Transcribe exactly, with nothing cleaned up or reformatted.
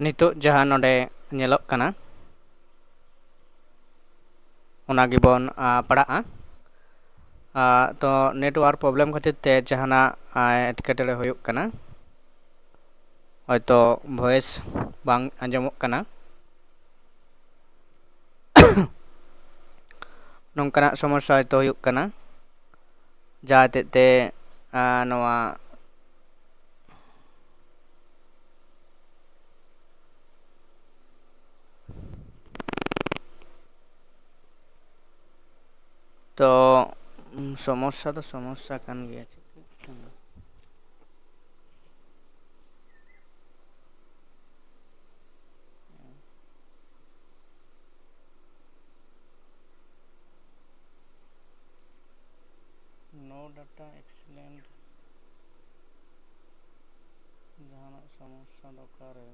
ᱱᱤᱛᱚᱜ ᱡᱟᱦᱟᱸ ᱱᱚᱰᱮ ᱧᱮᱞᱚᱜ ᱠᱟᱱᱟ, ᱚᱱᱟ ᱜᱮᱵᱚᱱ, ᱟ, ᱯᱟᱲᱦᱟᱜᱼᱟ᱾ ᱟ, ᱛᱚ, network problem ᱠᱷᱟᱹᱛᱤᱨ ᱛᱮ ᱡᱟᱦᱟᱱᱟᱜ, ᱟ, ᱮᱴᱠᱮᱴᱚᱬᱮ ᱦᱩᱭᱩᱜ ᱠᱟᱱᱟ, ᱦᱚᱭᱛᱚ voice ᱵᱟᱝ ᱟᱸᱡᱚᱢᱚᱜ ᱠᱟᱱᱟ, ᱱᱚᱝᱠᱟᱱᱟᱜ ᱥᱚᱢᱚᱥᱥᱟ ᱦᱚᱭᱛᱚ ᱦᱩᱭᱩᱜ ᱠᱟᱱᱟ, ᱡᱟᱦᱟᱸ ᱦᱚᱛᱮᱡ ᱛᱮ, ᱟ, ᱱᱚᱣᱟ ᱛᱚ, ᱩᱢ, ᱥᱚᱢᱚᱥᱥᱟ ᱫᱚ ᱥᱚᱢᱚᱥᱥᱟ ᱠᱟᱱ ᱜᱮᱭᱟ, ᱪᱤᱠᱟᱹᱜ ᱠᱟᱱᱟ? No data excellent, ᱡᱟᱦᱟᱱᱟᱜ ᱥᱚᱢᱚᱥᱥᱟ ᱫᱚ ᱚᱠᱟᱨᱮ?